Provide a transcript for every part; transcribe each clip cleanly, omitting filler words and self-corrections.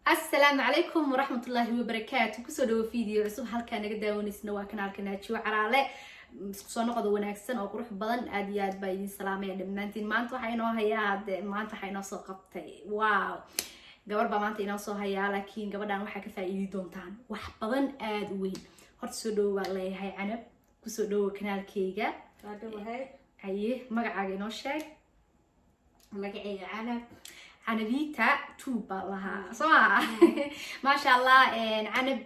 Asalaamu calaykum waraxmatullaahi wabarakaatu. Kusoo dhawo video cusub. Halkaa naga daawaneysna waa kanaalka Naajiyo Caraale. Isku soo noqoda wanaagsan oo qurux badan. Aad iyo aad baa idin salaamaya dhammaantiin. Maanta waxaa inoo hayaa, hade maanta waxaa inoo soo qabtay, wow, gabar baa maanta inoo soo hayaa, laakiin gabadhan waxaa ka faa'iidi doontaan wax badan aada u weyn. Horta soo dhawo baa leeyahay, Canab, kusoo dhawo kanaalkeyga. Waa dhawahay. Haye, magacaaga inoo sheeg. Magacayga Canab. Canabita Tube baa lahaa, soo maa? Maasha Allah, Canab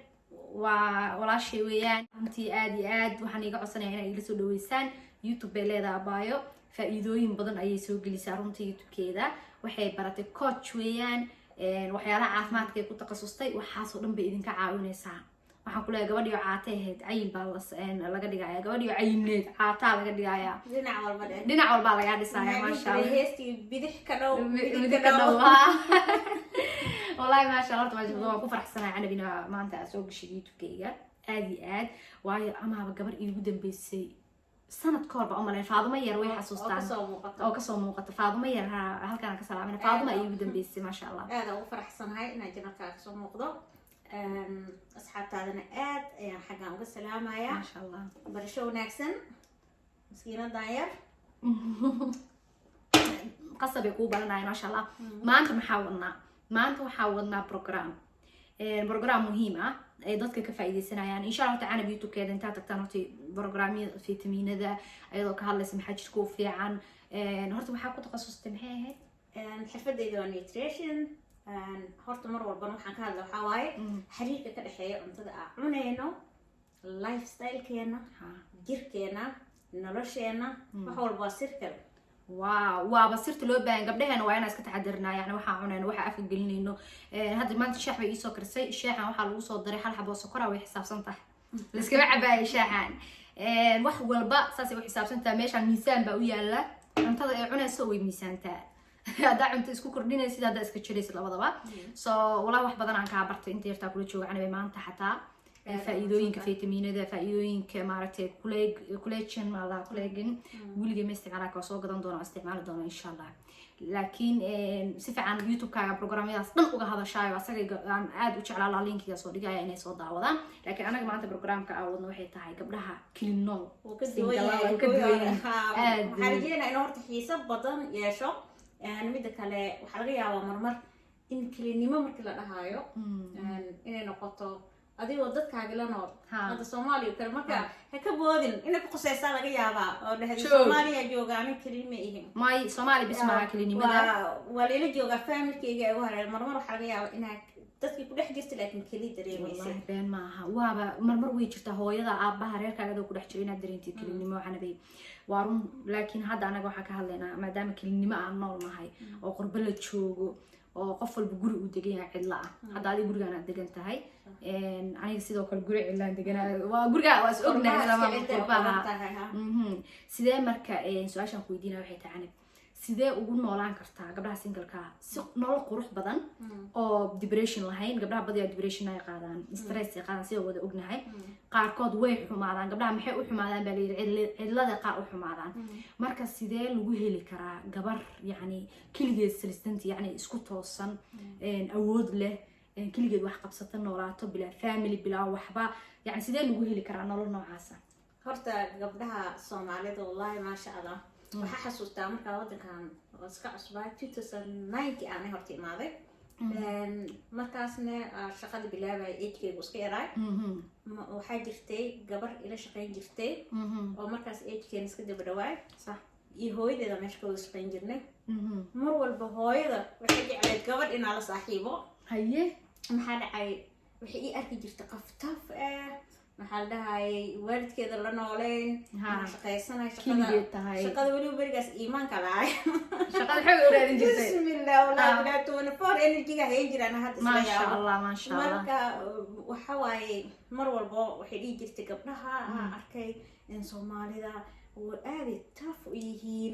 waa walaashay weeyaan. Runtii aad iyo aad waxaan iiga codsanaya inay ila soo dhaweysaan. YouTube bay leedahay abaayo, faa-iidooyin badan ayay soo gelisaa runtii. YouTube-keeda waxay baratay coach weeyaan, waxyaalaha caafimaadka ay ku takhasustay, waxaasoo dhan bay idinka caawinaysaa. Waxaan ku leeyahay, gabadhiyo caatay ahayd cayil baa laga dhigaya, gabadhiyo cayilneed caataa laga dhigaya. Dhinac walba dhe. Dhinac walbaa lagaa dhisaya, maasha Allah. Heestii bidix ka dhow. Midig ka dhow, wallahi maasha Allah. Horta maasha Allah, waan ku faraxsanahay, Canabina, maanta aad soo gashay YouTube-kayga aad iyo aad, waayo amaaba gabar iigu dambeysay sanad ka hor baa umalayn. Faadumo yar way xasuustaan. Kasoo muuqato. Oo kasoo muuqata Faadumo yar, ha, halkaan ka salaamina. Faadumo iigu dambeysay, maasha Allah. Aada ugu faraxsanahay inaan channelkaa kasoo muuqdo. Asxaabtaadana aad ayaan xaggan uga salaamayaa. Maasha Allah. Barasho wanaagsan, maskiinadan yar. Qasab ay kuu baranayaan, maasha Allah. Maanta maxaa wadnaa? Maanta waxaa wadnaa program muhiim ah ay dadka ka faa'iidaysanayaan, insha Allahu tacaala. YouTube-keeda intaa tagtaan, horta programyada fitamiinada ayadoo ka hadlaysa, maxaa jirka u fiican. Horta waxaa ku takhasustay maxay ahayd? Xirfadayda waa nutrition. Horta mar walbana waxaan ka hadla waxaa waaye xiriirka ka dhexeeya cuntada aan cunayno, lifestylekeena, jirkeena, nolosheena, wax walba waa circle. Wow, waaba sirta loo baahan. Gabdhaheena waa inaan iska taxadirnaa, yani waxaa cunayno, waxaa afka gelinayno. Hadda maanta shaax bay iisoo karisay. Shaaxan waxaa lagu soo daray hal xabo sokora. Way xisaabsan tahay, laiskama cabaayay shaaxan. Wax walba saasay u xisaabsan tahay. Meeshaan miisaan baa u yaala, cuntada ay cunayso way miisaantaa, haddaa cunto isku kordhinaysid, haddaa iska jiraysid, labadaba. So wallahi wax badan aan kaa bartay inta yartaa kula jooga, Canabe, maanta xataa faa'iidooyinka fitamiinada, faa'iidooyinka maaragtay collagen maala collagen weligay ma isticmaalaa, waa soo gadan doona, isticmaali doona insha Allah. Laakiin si fiican YouTube-kaaga programyadaas dhan uga hadashaayo, asaga aan aad u jeclaa laa linkiga soo dhigaya inay soo daawadaan. Laakiin anaga maanta programka aan wadno waxay tahay gabdhaha keli nool. Wuu ka duwan yahay. Wuu ka duwan yahay. Aad. Waxaan rajeynaa inuu horta xiiso badan yeesho. Midda kale, waxaa laga yaabaa marmar in kelinimo markii la dhahaayo inay noqoto adigoo dadkaaga la nool. Hadda Soomaaliya kale marka ha ka boodin, inay ku qusaysaa laga yaabaa oo dhahday Joog. Soomaaliya jooga, anin keli ma ihin. May, Soomaali bis maaha kelinimada. Waa layla joogaa, familkeyga ay ugu hareer. Marmar waxaa laga yaabaa inaad dadkii ku dhex jirta laakiin keli dareemaysid. Wallahi been maaha, waaba marmar way jirtaa, hooyada, aabaha, reerkaaga adoo ku dhex jiro inaad dareentid kelinimo, Canabey, waa run. Laakiin hadda anaga waxaa ka hadlaynaa, maadaama kelinimo aan nool nahay oo qurbo la joogo oo qof walba guri uu degan yahay cidla ah. Hadda adiga gurigaan aad degan tahay, aniga sidoo kale guri cidlaan deganaa, waa guriga, waa is ognahay Qurbaha lama iska cidda qurbaha. badan tahay, ha. Sidee marka, su-aashaan ku weydiinaya waxay tahay, Canab, sidee ugu noolaan kartaa gabdhaha singleka si nolol qurux badan oo depression lahayn? Gabdhaha badiyaa depression ay qaadaan, stress ay qaadaan, sida wada ognahay. Qaarkood way xumaadaan. Gabdhaha maxay u xumaadaan baa layidhi? Cidlada qaar u xumaadaan. Marka sidee lagu heli karaa gabar yacni keligeed salistanti, yacni isku toosan, awood leh, keligeed wax qabsata, noolaato bilaa family, bilaa waxba? Yani sidee lagu heli karaa nolol noocaasa? Horta gabdhaha Soomaalida, wallahi maasha Allah, waxaa xasuustaa markaa wadankan oo iska cusbaa, 2009 aanay horta imaaday. Markaasna shaqada bilaabaya, agekeygu iska yaraay. Waxaa jirtay gabar ila shaqayn jirtay oo markaas agekeena iska daba dhawaay iyo hooyadeeda meesha ka wada shaqayn jirnay. Mar walba hooyada waxay jecleed gabadh inaa la saaxiibo. Maxaa dhacay? Waxay ii arki jirtay qof tough ah, maxaa la dhahayay, waalidkeeda la nooleyn, maxaa shaqaysanay, shaqada Keligeed tahay. Shaqada weliba berigaas iimaanka lahay. Shaqada xoog u raadin jirtay. Bismillah, wallahi bilaa 24 energyga hayn jiraan hadda isla Maasha yaabo. Allah, maasha Allah. Marka waxa waaye, mar walbo waxay dhihi jirtay gabdhaha aan arkay in Soomaalida aaday tough u yihiin,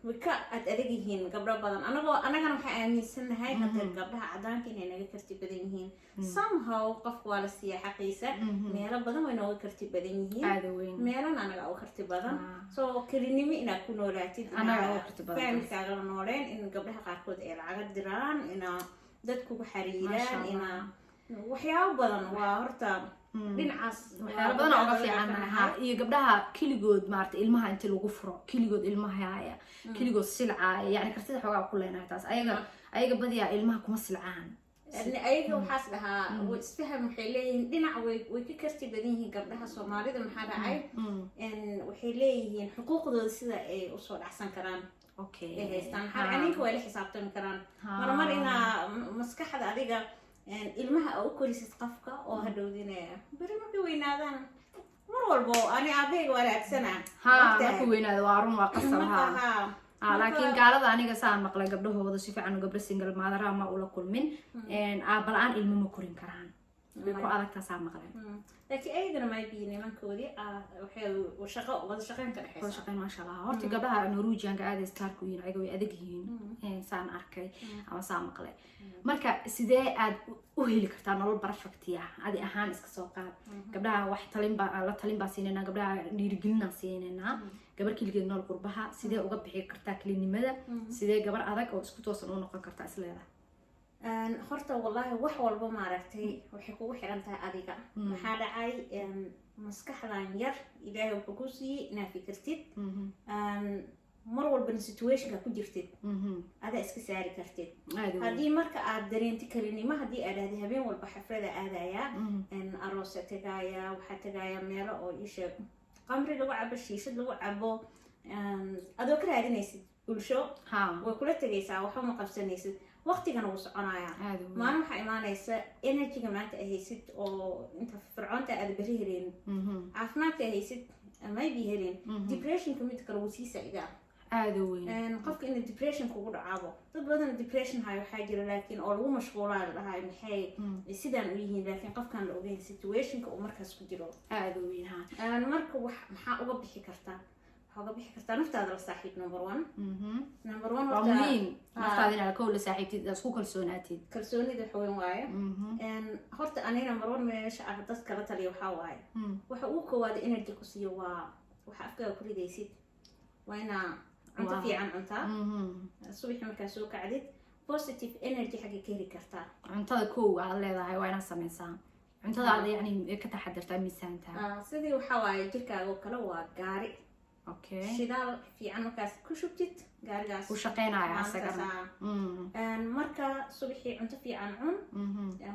way ka ad adag yihiin gabdho badan. Anagoo anagana waxaan aaminsanahay hadda gabdhaha cadaanka inay naga karti badan yihiin. Somehow qofka waa la siiyaa xaqiisa. Meelo badan way nooga karti badan yihiin, Aada weyn. meelana anaga uga karti badan. So kelinimo inaad ku noolaatid, Anaga uga karti badan. familkaaga la nooleen, in gabdhaha qaarkood ay lacaga diraan inaa Dad kugu Masha xariiraan Allah. Inaa waxyaabo badan waa horta dhinacaas. Waxyaalo badan oo uga fiican ha, iyo gabdhaha keligood maarata ilmaha inti lagu furo, keligood ilmaha haaya, keligood silcaaya, yani kartida xoogaa ku leenahay taas. Ayaga badiyaa ilmaha kuma silcaan. Ayaga waxaas dhahaa way isfaham, waxay leeyihiin dhinac way ka karti badan yihiin gabdhaha Soomaalida. Maxaa dhacay? Waxay leeyihiin xuquuqdooda sida ay usoo dhacsan karaan ay haystaan. Maxaa dhacay? Ninka way la xisaabtami karaan. Marmar inaa maskaxda adiga ilmaha aa u korisid qofka oo hadhowdina beri markay weynaadaan, mar walbo ani aabahayga waa raadsana. Ha, markuu weynaado, waa run, waa qasab ha. Ha, laakiin gaalada aniga saan maqlay, gabdhahooda si fiican gabdho single mother-aha ma ula kulmin, aaba la-aan ilmo ma korin karaan, way ku adagtaa saa maqlay. Laakiin ayagana maybe nimankoodii waxay shaqo wada shaqeyn ka wada dhexeysa. Shaqeyn, maasha Allah. Horta gabdhaha Norwegianka aad starku yihiin, ayaga way adag yihiin saan arkay ama saan maqlay. Marka sidee aad u heli kartaa nolol perfect ah adi ahaan? Iska soo qaad gabdhaha wax talin baa la talin baa siinaynaa, gabdhaha dhiirigelinaa siinaynaa. Gabar keligeed nool qurbaha sidee uga bixi kartaa kelinimada? Sidee gabar adag oo isku toosan u noqon kartaa isleedahay? Horta wallahi wax walba maaragtay waxay kugu xiran tahay adiga. Maxaa dhacay? Maskaxdan yar Ilaahay wuxuu ku siiyey inaad fikirtid. Mar walbana situationka ku jirtid adaa iska saari kartid. Aad u weyn. Haddii marka aad dareenti kalinimo, haddii aad dhahday habeen walba xaflada aadaya, aroosa tagaaya, waxaa tagaaya meelo oo isheeg qamri lagu cabo, shiishad lagu cabo, adoo ka raadinaysid bulsho, way kula tegaysaa, waxba ma qabsanaysid, waqtigana wuu soconayaa. Aad u weyn. Maalin waxaa imaanaysa energyga maanta ay haysid oo inta fircoonta aad beri helin, caafimaadka ay haysid maybe helin. Depressionka mid kale wuu sii saa'idaa. Aad u weyn. Qofka inuu depression kugu dhacaabo, dad badan depression hayo waxaa jira, laakiin oo lagu mashquulaa, la dhahayo maxay sidaan u yihiin, laakiin qofkaan la ogeyn situationka uu markaas ku jiro. Aad u weyn, ha. Marka wax maxaa uga bixi kartaa? Waxaa uga bixi kartaa naftaada la saaxiib, number one. Number one Waa horta muhiim naftaada inaad kow la saaxiibtid, inaad isku kalsoonaatid. Kalsoonida wax weyn waaye. Horta ani number one meesha ah dadka la taliya waxaa waaye, waxa ugu koowaad energy ku siiyo waa waxa afkaaga ku ridaysid. Waa inaa cunto fiican cuntaa. Subaxii markaa soo kacdid, positive energy xagga ka heli kartaa. Cuntada kow aad leedahay waa inaad sameysaa cuntada aad yani ka taxadirtaa miisaanta. Sidii waxaa waaye jirkaaga oo kale waa gaari. Shidaal fiican markaas ku shubtid gaarigaas u shaqeynaya maalintaas, asagana. Marka subaxii cunto fiican cun.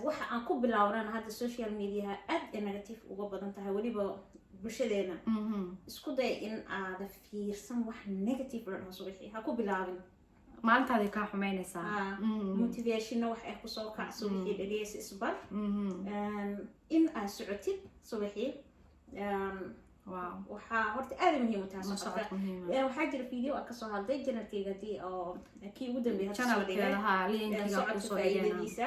Waxa aan ku bilawnana hadda social mediaha aad ay negative uga badan tahay, weliba bulshadeena. Isku day in aada fiirsan wax negative la dhaho subaxii, ha ku bilaabin. Maalintaaday kaa xumeynaysaa. Motivationna wax ay kusoo kac subaxii dhageysa, isbar. In aad socotid subaxii. Waxaa horta aada muhiim u tahay Ma socodka. Socod muhiim. Waxaa jira video aan kasoo hadlay channelkeyga, hadii oo kii ugu dambeeyay hadda soo dhigay. Channelkeeda ha, linkiga Socodka kusoo dhigayna. faa'iidadiisa.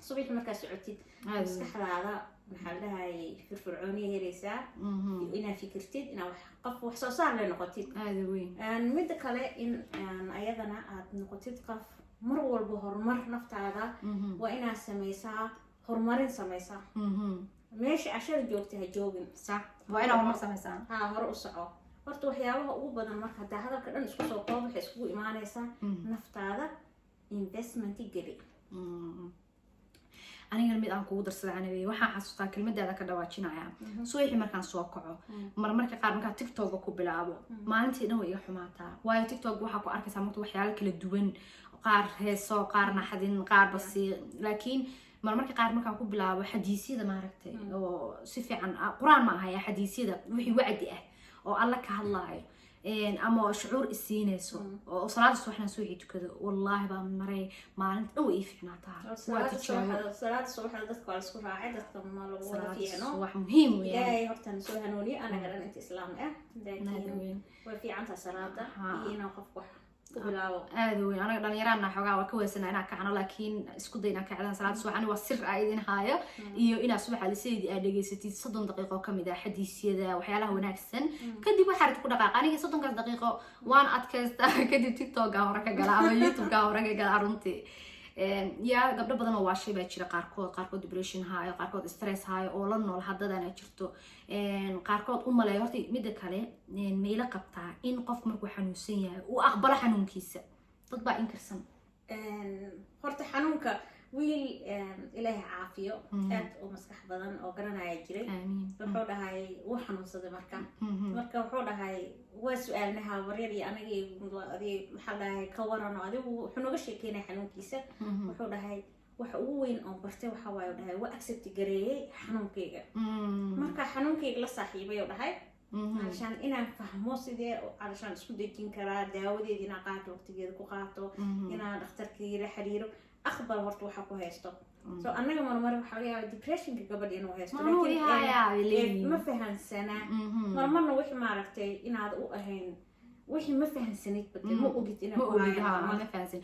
Subaxii markaad socotid, Aad u maskaxdaada maxaa la dhahayay firfircooniya helaysaa, inaad fikirtid, inaad wax qof wax soo saar le noqotid. Aada u weyn. Midda kale in ayadana aad noqotid qof mar walba horumar naftaada waa inaad sameysaa, horumarin sameysaa. Meesha cashada joogta ha joogin. Sax, waa inaad horumar sameysaa. Ha, hore u soco. Horta waxyaabaha ugu badan marka haddaa hadalka dhan isku soo koob, waxay iskugu imaanaysaa naftaada investment geli. Anigana mid aan kugu darsada anabe, waxaan xasuustaa kelmadaada ka dhawaajinaya. Subaxii markaan soo kaco, marmarka qaar markaan TikToka ku bilaabo, maalintii dhan way iga xumaataa, waayo TikTok waxaa ku arkaysaa marka waxyaalo kala duwan, qaar heeso, qaar naxdin, qaar basi. Laakiin marmarka qaar markaan ku bilaabo xadiisyada maaragtay oo si fiican qur-aan ma ahaya, xadiisyada wixii wacdi ah oo Alla ka hadlaayo ama shucuur isiinayso oo salaada subaxna subaxii tukado, wallaahi baa maray, maalinta dhan way ii fiicnaataa. Waa tijaabo. Salaada subaxda dadka waa laisku raacay, dadka ma lagu wada Salaada fiicno. subax muhiim weeyaan. Ilaahay horta soo hanuuniye anaga dhan inta islaam ah, laakiin weyn. way fiicantaa salaada iyo inaan qof wax ku bilaabo. Aada weyn. Anaga dhalinyaraana xoogaa waa ka weysana inaan kacno, laakiin isku day inaan kacdaan salaada subax. Ani waa sir aa idin haayo, iyo inaad subaxa liseydii aad dhegeysatid 30 daqiiqo kamid ah xadiisyada, waxyaalaha wanaagsan. Kadib waxaa rabtid ku dhaqaaq. Aniga 30-kaas daqiiqo waan adkaystaa, kadib TikToka hore ka gala ama YouTubeka hore ka gala. Runtii yaa gabdho badan oo waashay baa jira, qaarkood depression haayo, qaarkood stress haayo oo la nool haddadana jirto. Qaarkood u maleeyo. Horta midda kale, ma ila qabtaa in qofku markuu xanuunsan yahay uu aqbalo xanuunkiisa? Dad baa inkirsan. Horta xanuunka wiil, Ilaahay caafiyo, aad u maskax badan oo garanaya jiray. Aamiin. Wuxuu dhahay wuu xanuunsaday. Marka wuxuu dhahay waa su-aalnaha waryar iyo anagii adig, maxaa dhahay, ka waran oo adigu wuxuu nooga sheekeynaya xanuunkiisa. Wuxuu dhahay waxa ugu weyn oon bartay waxa waaye, dhahay, waa accept gareeyey xanuunkayga. Marka xanuunkayga la saaxiibay oo dhahay calashaan inaan fahmo sidee calashaan isku dejin karaa, daawadeeda inaan qaato, waqtigeeda ku qaato, inaan dhakhtarkii la xiriiro, aqbal horta waxa ku haysto. So annaga marmar waxaa laga yaaba depressionka gabadha inuu haysto, Manuu laakiin, ihayaa bay leeyihiin. Ma fahansana. Marmarna wixii maaragtay inaad u ahayn wixii ma fahansanid bade, ma ogid inaad Ma ku ogid hayaan ha marmar. Ma fahansan.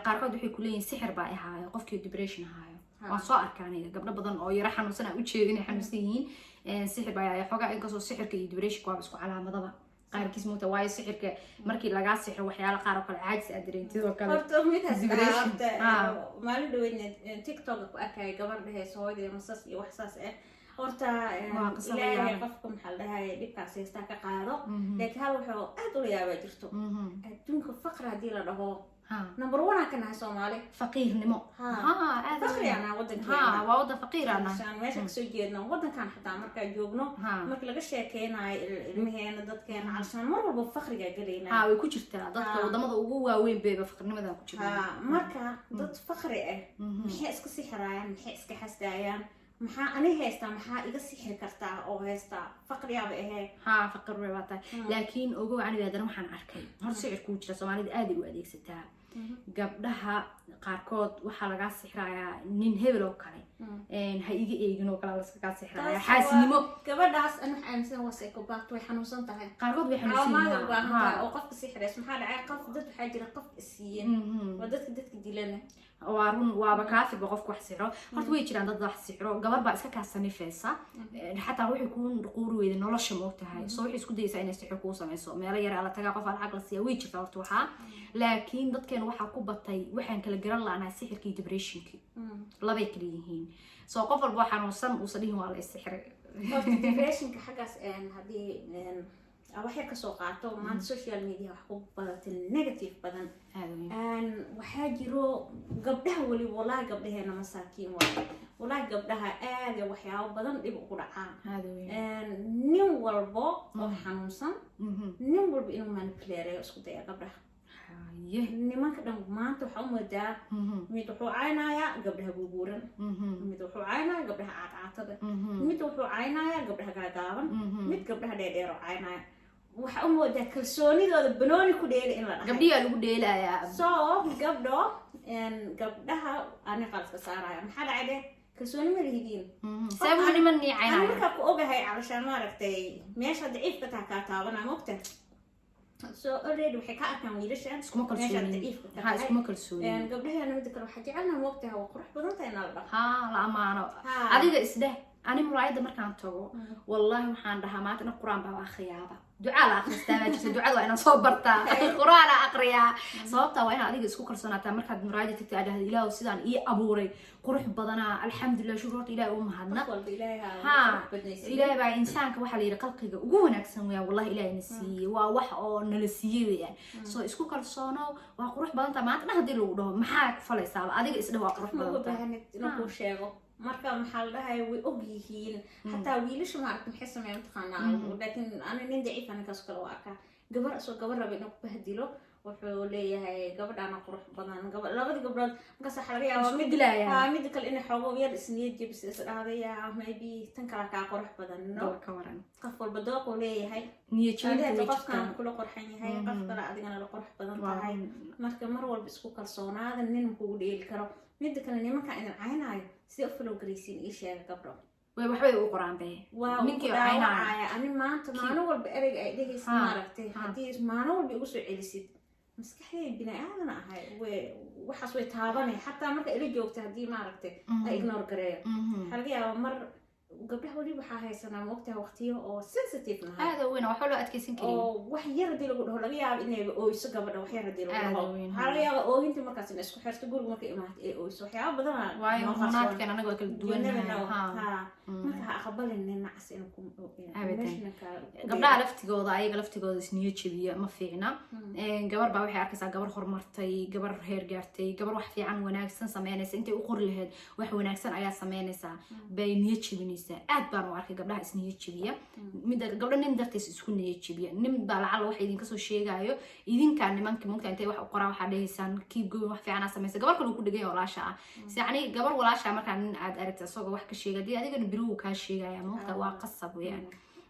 Qaarkood waxay kuleeyihiin sixir baa ihaayo, qofkii depression ahaayo. Waan soo arkaa aniga gabdho badan oo yaro xanuunsan aan ujeedin inay xanuunsan yihiin. Sixir baa ihaayo xoogaa, inkastoo sixirka iyo depressionka waaba isku calaamadaba qaarkiis moota, waayo sixirka markii lagaa sixiro waxyaalo qaar oo kale caajis aad dareentid oo kale. Horta midaas Depression. Horta maalin dhaweydna TikTok ku arkaya gabar dhehayso hooyadii masas iyo wax saas ah. Horta Waa qiso la Ilaahay yaab. qofka, maxaa la dhahay, dhibkaas haystaa ka qaado, laakiin hal wuxuu aad ula yaabaa jirto. Adduunka faqri haddii la dhaho, number one aan ka nahay Soomaali. Faqiirnimo. Ha. Ha, aad. Faqri anaa wadankeena. Ha, waa wadan faqiir ana. Aan meesha kasoo jeedno, wadankan xataa markaa joogno, marka laga sheekeynayo ilmaheena, dadkeena, calashaan mar walba faqrigaa gelaynaa. Ha, way ku jirtaa dadka wadamada ugu waaweyn bayba faqirnimadan ku jirtaa. Ha, marka dad faqri ah maxay iska sixiraayaan? Maxay iska xasdaayaan? Maxaa ani haystaa? Maxaa iga sixiri kartaa oo haystaa? Faqriyaaba ahee. Ha, faqir way baa tahay, laakiin ogow aniga haddana waxaan arkay horta sicir kuu jira. Soomaalida aad ay u adeegsataa. Gabdhaha qaarkood waxaa lagaa sixirayaa nin hebel oo kale. Ha iga eegin oo kale laskagaa sixiraya. Taas. Xaasinimo. Gabadhaas ani waxaa aaminsan waa psychopath, way xanuunsan tahay. Qaarkood way xanuunsan Caawimaad u yihiin. baahan tahay oo qofka sixirays. Maxaa dhacay? Qof dad waxaa jira qof isiiyeen, waa dadka dadka dilana. Waa run, waaba kaafirba qofku wax sixro. Horta way jiraan dad wax sixro. Gabar baa iska kaa sanifeysa, xataa waxay kuu quuri weyda nolosha, moogtahay, soo waxay isku dayeysaa inay sixir kuu sameyso. Meelo yar ala tagaa, qof aa lacag la siiya, way jirtaa horta waxaa. Laakiin dadkeena waxaa ku batay, waxaan kala garan la'nahay sixirkii iyo depressionkii, labay kala yihiin. Soo qof walba oo xanuunsan uusan dhihin waa la isixray. Horta depressionka xaggaas haddii wax yar kasoo qaato, maanta social media wax ku badatay negative badan. Aada weyn. Waxaa jiro gabdhaha weliba, wallahi gabdhaheena masaakiin waaye, wallahi gabdhaha aada waxyaabo badan dhib ugu dhacaan. Aada weyn. Nin walbo oo xanuunsan, nin walba inuu manipuleereeyo isku daya gabdhaha. Nimanka dhan maanta waxaa u moodaa mid wuxuu caynayaa gabdhaha buubuuran, mid wuxuu caynayaa gabdhaha caadcaatada, mid wuxuu caynayaa gabdhaha gaagaaban, mid gabdhaha dheerdheer oo caynaya. Waxaa u moodaa kalsoonidooda banooni ku dheela in la dhahay. Gabdhiyaa lagu dheelayaa. So gabdho, gabdhaha ani qaladka saaraya, maxaa dhacay dheh, kalsooni ma lihidiin. Seebuu niman Ani niicaynaya? Markaa ku ogahay calashaan maaragtay meesha daciifka taa kaa taabanaa, mogta. So already waxay ka arkaan wiilasha Iskuma meesha kalsoonin. daciifka ka Ha, tahay. iskuma kalsoonin. Gabdhaheena mida kale waxaa jecelnaha, mogtahay, waa qurux badan tahay inaa la dhaqo. Ha, la amaano. Ha. Adiga isdheh, ani muraayadda markaan tago, wallaahi waxaan dhahaa maanta dhan Qur-aan baa akhriyaaba. Ducaa la akhristaa baa jirta, ducada waa inaan soo bartaa, Qur-aan aqriyaa. Sababtaa waa inaad adiga isku kalsoonaataa. Markaad muraayadda tagta aad dhahda, "Ilaahu sidaan ii abuuray qurux badanaa, alxamdulilah, shukur." Horta Ilaahi u mahadna. Qof walba Ilaahay ha Ha. qurux badnaysiiyo. Ilaahay baa insaanka, waxaa la yidhi, qalqiga ugu wanaagsan weeyaan. Wallahi Ilaahay na siiyey waa wax oo nala siiyey weeyaan. Soo isku kalsoono, waa qurux badan tahay maanta dhan haddii lagu dhaho, maxaa ku falaysaaba? Adiga isdheh waa qurux Ma uga badan tahay. baahanid inuu kuu sheego. Marka maxaa la dhahay, way og yihiin xataa wiilasha, maaragta, maxay sameeyaan mataqaanaa? Laakiin ani nin daciif ninkaas kale waa arkaa gabar asoo gabar raba inuu ku bahdilo, wuxuu leeyahay gabadhaana qurux badan, labada gabdhood. Markaas waxaa laga yaabaa Isku mid dilayaa. Ha, mida kale inay xoogo yar isniyad jebis, is dhahday, yaa maybe tan kale kaa qurux badan. No. Gabar ka waran. Qof walba dooquu leeyahay. Niyad jebinta Adiga way qofkan jirtaa. kula qurxan yahay, qof kale adigana la qurux badan Waa tahay. Marka mar walba isku kalsoonaada, nin kugu dheeli karo. Mida kale, nimanka idin caynaayo sidee u follow garaysiin? Ii sheega gabdho. Way waxbay u qoraan be. Waa ninkii ku caynaayo. dhaawacaya. Ani maanta maalin walba ereyga ay dhehaysa, maaragtay, haddii maalin walba igu soo celisid, maskaxdayda bini aadan ahay, way waxaas way taabanay. Xataa marka ila joogta haddii maaragtay ay ignore gareeyo, waxaa laga yaabaa mar Gabdhaha weli waxaa haysanaa, maogtahay, waqtiyo oo sensitive nahay. Aada u weyn, waxba loo adkeysan karin. Oo wax yar hadii lagu dhaho, laga yaabo inayba ooyso gabadha. Wax yar hadii lagu Aad dhaho, u weyn. waxaa laga yaaba oohinta markaas inay isku xirto, guriga markay imaato ee ooyso. Waxyaaba badanaa Waayo noo qarsoon. Hormonaadkan anaga waa kala You never duwannahay. know. Ha. Ha. Marka ha aqbalin nin nacas inuu ku Abadan. emotionalka ku Gabdhaha laftigooda, ayaga laftigooda isniyo jebiya, ma fiicna. Gabar baa waxay arkaysaa gabar horumartay, gabar heer gaartay, gabar wax fiican, wanaagsan sameynaysa. Intay u qori lahayd wax wanaagsan ayaa sameynaysaa, bay niyo jebinaysaa. Aad baan u arkay gabdhaha isniyo jebiya. Midda gabdha nin dartiis isku niyo jebiya. Nin baa lacala wax idinka soo sheegayo, idinkaa nimanka mugta intay wax u qoraan, waxaa dhehaysaan "Keep going, wax fiicanaa samaysa." Gabar kale uu ku dhegan yahay, walaasha ah. Yacni gabar walaasha markaa nin aad aragta isagoo wax ka sheega, dee adigana beri wuu kaa sheegaya, mugta waa qasab weeyaan.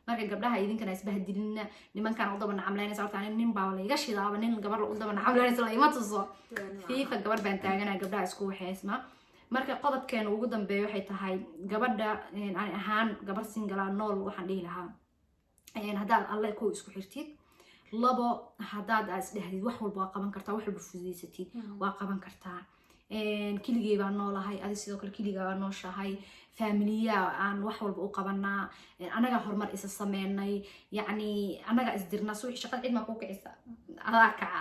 Marka gabdhaha idinkana isbahdilina, nimankan u daba nacamlaynaysa. Horta ani nin baa layga shidaaba, nin gabar u daba nacamlaynaysa layma tuso. Fiifa gabar baan taaganaa, gabdhaha isku waxeysma. Marka qodobkeena ugu dambeeya waxay tahay gabadha, ani ahaan gabar single ah nool, waxaan dhihi lahaa, haddaad Alle kow isku xirtid, labo haddaad aad isdhehdid wax walba waa qaban kartaa, wax walba fududaysatid, waa qaban kartaa. Keligey baan noolahay, adi sidoo kale keligaa baa nooshahay, faamiliya aan wax walba u qabanaa, anagaa horumar isa sameynay, yacni anagaa isdirnaa. Subaxii shaqada cid maa kuu kicisa? Adaa kaca,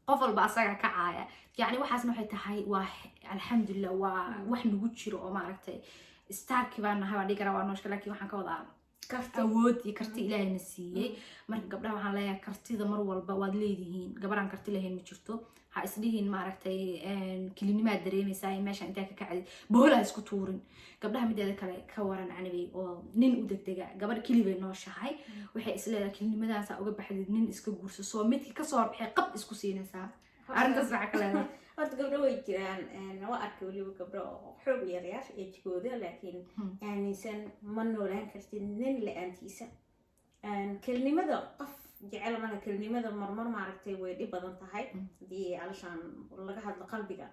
qof walba asagaa kacaaya. Yacni waxaasna waxay tahay waa alxamdulilah, waa wax nagu jiro oo maaragtay starki baan nahay baan dhihi karaa, waa nooshka. Laakiin waxaan ka wadaa Karti. Awood iyo karti Ilaahayna siiyey. Marka gabdhaha waxaan leeyahay, kartida mar walba waad leedihiin, gabaraan karti lahayn ma jirto. Ha isdhihin maaragtay kelinimaad dareemaysaa in meesha intaa ka kacdid bohola ha isku tuurin. Gabdhaha mideeda kale ka waran canabey oo nin u degdega, gabadh keli bay nooshahay, waxay isleedahay kelinimadaasa uga baxdid, nin iska guurso, soo midkii kasoo horbaxay qab isku siinaysaa. Arrintaas waxaa ka leedahay? Horta gabdho way jiraan, waa arkay weliba gabdho oo xoog yaryar ejigooda, laakiin aaminsan ma noolaan kartid nin la-aantiisa. Kelinimada qof jecel malaha. Kelinimada marmar maaragtay way dhib badan tahay haddii alashaan laga hadlo qalbiga,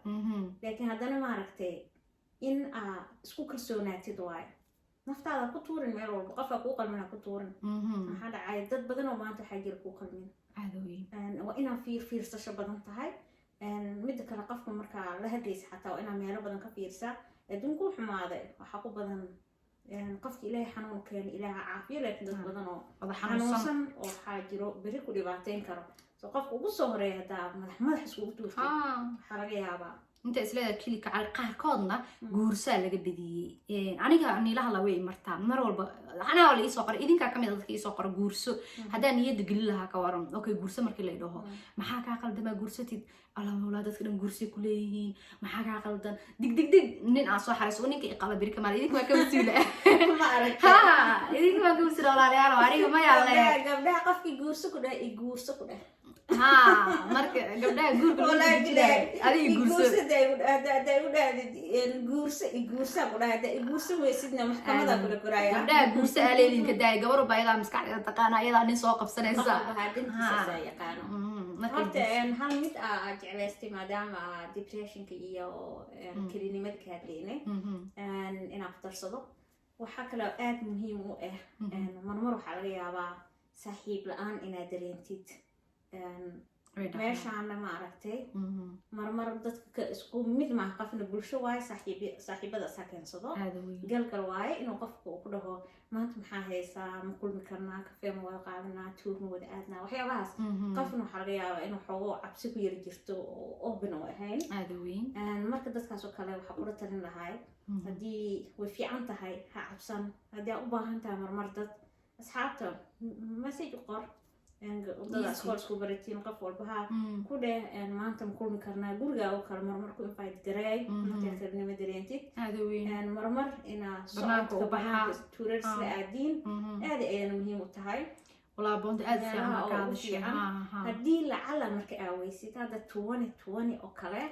laakiin haddana maaragtay in aa isku kalsoonaatid waayo, naftaada ku tuurin meel walba. Qofka kuu qalmin ha ku tuurin. Maxaa dhacay? Dad badan oo maanta waxaa jira kuu qalmin. Cadowyin. Waa inaa fiirsasho badan tahay. Midda kale, qofka markaa la hadlaysa xataa waa inaa meelo badan ka fiirsaa. Adduunku u xumaaday, waxaa ku badan qofka Ilaahay xanuun keena, Ilaaha caafiyo, laakiin dad badan oo wada xanuunsan xanuunsan oo waxaa jiro beri ku dhibaateyn karo. So qofka ugu soo horeeya haddaa madax madax iskugu tuurtay, waxaa laga yaabaa inta isleedahay kilika qaarkoodna guursaa laga badiyey. Aniga niila hadla way martaa mar walba, anaa la iisoo qoray, idinkaa kamid a dadka iisoo qora "Guurso." Haddaa niyadda gelin lahaa ka waran? Okay, guurso markii la idhaho, maxaa kaa qaldamaa? Guursatid, Allah mawlaa, dadka dhan guursay ku leeyihiin, maxaa kaa qaldan? Dig dig dig, nin aan soo xarayso oo ninka iqaba beri kamaal, idinka waa ka masuula. Ma aragtay? Ha, idinka waa ka masuula, walaalayaal, aniga mayaa le. Gabdhaha qofkii "Guurso" ku dheh, i guurso ku dheh. Ha, marka gabdhaha guurka lagu Wallaahi dejinayo, bilaahi. adiga I guurso. Guurso haddaa igu dhahdid "Guurso", i guursaa ku dhahay. Haddaa i guurso weysidna, maxkamadaa kula koraaya. Gabdhaha guurso aaleedinka daaya, gabar walba ayadaa maskaxdeeda taqaana, ayadaa nin soo qabsanaysa. Qof dintiisa yaqaano. Marka Horta hal mid aa jeclaystay, maadaama depressionka iyo kelinimada ka hadlaynay, inaan ku darsado waxaa kaloo aada muhiim u ah, marmar waxaa laga yaabaa saaxiib la-aan inaad dareentid. Way dhacdaa. Meeshaana ma aragtay, marmar dadka ka isku mid maaha. Qofna bulsho waaye, saaxiib saaxiibada isaa keensado. Aada weyn. Galgal waaye inuu qofka uu ku dhaho "Maanta maxaa haysaa? Ma kulmi karnaa? Kafee ma wada qaadanaa? Tour ma wada aadnaa?" Waxyaabahaas. Qofna waxaa laga yaabaa inuu xoogo cabsi ku yari jirto oo open u ahayn. Aada weyn. Marka dadkaas oo kale waxaa kula talin lahay, haddii way fiican tahay, ha cabsan. Haddii aa u baahan tahay marmar dad asxaabta message u qor, dad Easy. iskool isku baratiin, qof walba ha ku dheh "Maanta ma kulmi karnaa guriga?" oo kale marmar ku invite gareey markaa kalinimo dareentid. Aada weyn. Marmar inaa Banaanka socodka u baxaa. banaanka tuurar isla aadiin, aad ayayna muhiim u tahay. Walaa boonta aada fiican Meelaha baa ka oo ugu hadashay. fiican. Ha, ha. Haddii lacala marka aaweysid hadda 2020 oo kale,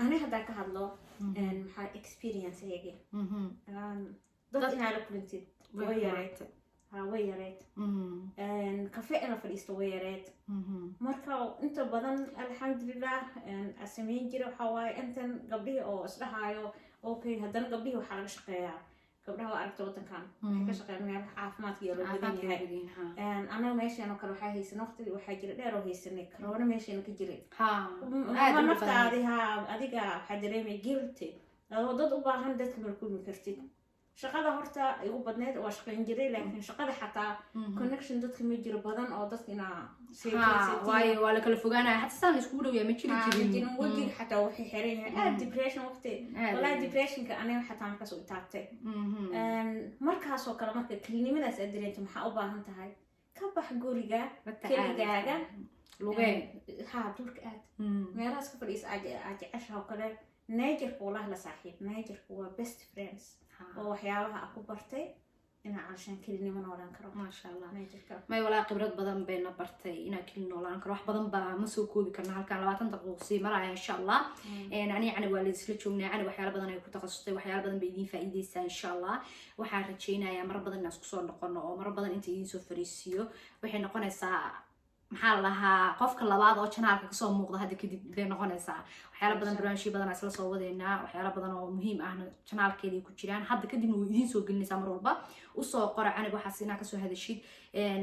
ani haddaa ka hadlo, maxaa experience ayagi dad inaa la kulantid Way way yareed. xumaatay. Ha, way yareed. Kafe in la fadhiisto way yareed. Marka inta badan alxamdulilah aan sameyn jira waxaa waaye intan gabdhihii oo isdhahaayo okay, haddana gabdhihii waxaa laga shaqeeyaa, gabdhaha waa aragta wadankan waxay ka shaqeeyaan meelaha caafimaadka iyo loo badan Caafimaadka yahay. badan yahay, ha. Anaga meeshan oo kale waxaa haysan waqti, waxaa jira dheer oo haysanay corona meeshana ka jiray. Aad Ma u badan. Naftaadi ha, adiga waxaa dareemay guilty adoo dad u baahan, dadka mala kulmi kartid. Shaqada horta igu badneyd waa shaqayn jiray, laakiin shaqada xataa connection dadka ma jiro badan oo dadka inaa Ha, waayo waa la kala fogaanaya, xataa saan la iskugu dhowyaa ma jiri jirin. Jirin. Wejiga xataa wuxuu xiran yahay aad depression waqti. Aad. Wallahi depressionka aniga xataa markaas u taabtay. Markaasoo kale marka kelinimadaas aad dareento, maxaa u baahan tahay? Ka bax guriga La tacaal. keligaaga. Lugeen. Ha, duurka aad, meelahaas ka fadhiisa aad aad jeceshaha oo kale. Natureka wallahi la saaxiib, natureka waa best friends. Oo waxyaabaha aan ku bartay inaan calashaan kelinimo noolaan karo. Maasha Allah. Natureka. May, walaa khibrad badan bayna bartay inaan keli noolaan karo. Wax badan baa ma soo koobi karna halkan, 20 daqiiqo sii maraya insha Allah. Ani yacni waa la isla joognaa. Cani waxyaala badan ay ku takhasustay, waxyaala badan bay idiin faa'iideysaa insha Allah. Waxaan rajaynayaa marar badan inaan isku soo noqono oo marar badan inta idiin soo fariisiiyo. Waxay noqonaysaa, maxaa la dhahaa, qofka labaad oo channelka kasoo muuqda hadda kadib bay noqonaysaa. Waxyaala badan, barnaamijyo badan aan isla soo wadeynaa, waxyaala badan oo muhiim ahna channelkeeda ku jiraan. Hadda kadibna way idiin soo gelinaysaa. Mar walba usoo qora Canab waxaas inaa kasoo hadashid.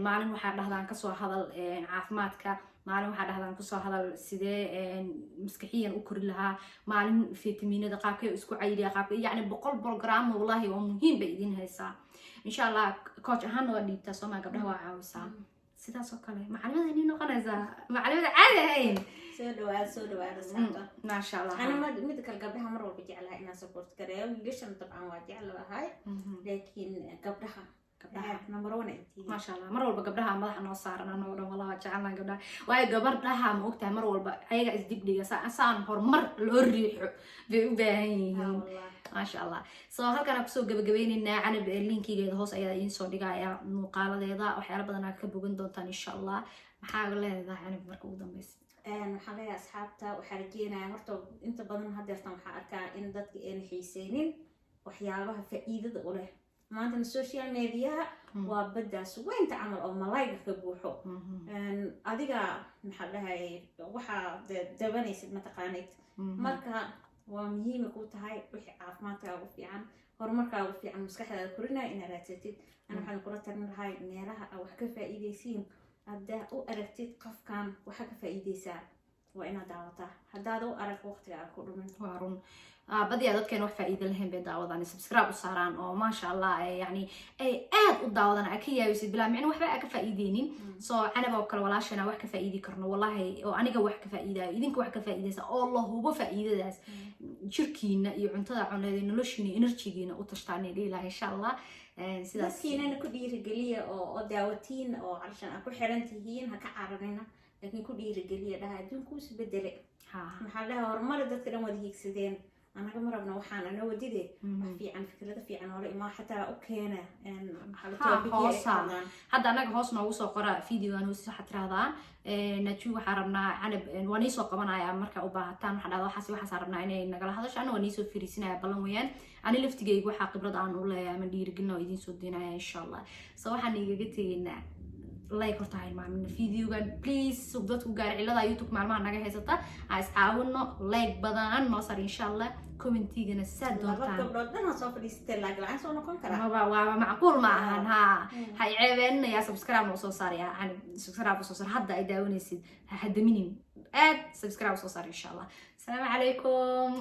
Maalin waxaa dhahdaan kasoo hadal caafimaadka, maalin waxaa dhahdaan kasoo hadal sidee maskaxiyan u kori lahaa, maalin fitamiinada qaabkee isku cayiliya, qaabkee, yacni 100 program wallahi oo muhiim bay idiin haysaa insha Allah. Coach ahaanna waa dhiibtaa soomaa? Gabdhaha waa caawisaa sidaas oo kale. Macalimada inay noqonaysaa macalimada caadi ahayn. Soo dhawaada, soo dhawaada asxaabta. Maasha Allah. Ana mida kale gabdhaha mar walba jeclahay inaan support gareeyo. Wiilashana dabcan waa jeclahay, laakiin gabdhaha Gabdhaha. Aad number one ay tihiin. Maasha Allah. Mar walba gabdhaha madaxa noo saaran anoo dhan walaa waa jecelnahay gabdhaha, waayo gabardhaha ma ogtahay mar walba ayaga isdibdhiga saan horumar loo riixo bay u baahan yihiin. Wallahi. Maasha Allah. So halkaan aan kusoo gabagabeyneynaa. Canab linkigeeda hoos ayaa idiin soo dhigaya, muuqaaladeeda waxyaala badan aad ka bogan doontaan insha Allah. Maxaa leedahay Canab marka ugu dambeysa? Waxaan leeyahay asxaabta, waxaa rajeynayaa horta inta badan hadeertan waxaa arkaa in dadka ayna xiiseynin waxyaabaha faa'iidada u leh. Maantana social mediaha waa baddaas weynta camal oo malayga ka buuxo. Adiga maxaa dhahay, waxaa dabanaysid mataqaanid. Marka waa muhiima ku tahay wixii caafimaadkaaga u fiican, horumarkaaga u fiican, maskaxdaada korinaya inaad raadsatid. Ana waxaan kula talin lahay meelaha aa wax ka faa'iidaysiin, haddaa u aragtid qofkan waxa ka faa'iidaysaa, waa inaad daawataa. Haddaad u arag, waqtiga aan ku dhumin. Waa run. Badiyaa dadkeen wax faa'iido lahayn bay daawadaan, subscribe u saaraan oo maasha Allah ay yani ay aad u daawadaan, aa ka yaabisid bilaa micno, waxba aa ka faa'iideynin. So Canab oo kale walaashana wax ka faa'iidi karno wallahi, oo aniga wax ka faa'iidayo, idinka wax ka faa'iidaysa, oo la hubo faa'iidadaas jirkiina iyo cuntada cuneed iyo noloshiina iyo energygiina u tashtaan dhihi lahaa insha Allah. Sidaas. Dadkiinana ku dhiirigeliya oo daawatiin oo calashan aa ku xiran tihiin, ha ka cararina, laakiin ku dhiirigeliya, dhaha adduunku isbedele. Maxaa dhaha, horumari dadka dhan wada hiigsadeen, anaga ma rabna waxaan ana wadide. Wax fiican, fikrado fiican oola imaa, xataa u keena maxaa la topic-yo ay hoosa. hadlaan. Hadda anaga hoos noogu soo qora videogan hoos, waxaad tirahdaan Naju waxaa rabnaa Canab, waa niisoo qabanaya markaa u baahataan. Waxaa dhahdaa waxaas waxaasaa rabnaa inay nagala hadasho, ana waa niisoo fariisinaya, ballan weeyaan. Ani laftigayga waxaa khibrad aan u leeyahay ama dhiirigelin oo idiin soo deynaya insha Allah. So waxaan igaga tegaynaa, like horta ha hilmaamina videogan please, si dadku gaar cilada YouTube maalmaha naga haysata ha iscaawino, like badan noo sar insha Allah, commentigana saa Laba doontaan. gabdhood dhan ha soo fadhiisatee, laag la-aan soo noqon karaa. Maba waaba macquul ma ahan. Ha iceebeeninaya, subscribe usoo saaraya yani subscribe usoo saar. Hadda ay daawanaysid ha hadaminin, aad subscribe usoo saar insha Allah. Asalaamu calaykum.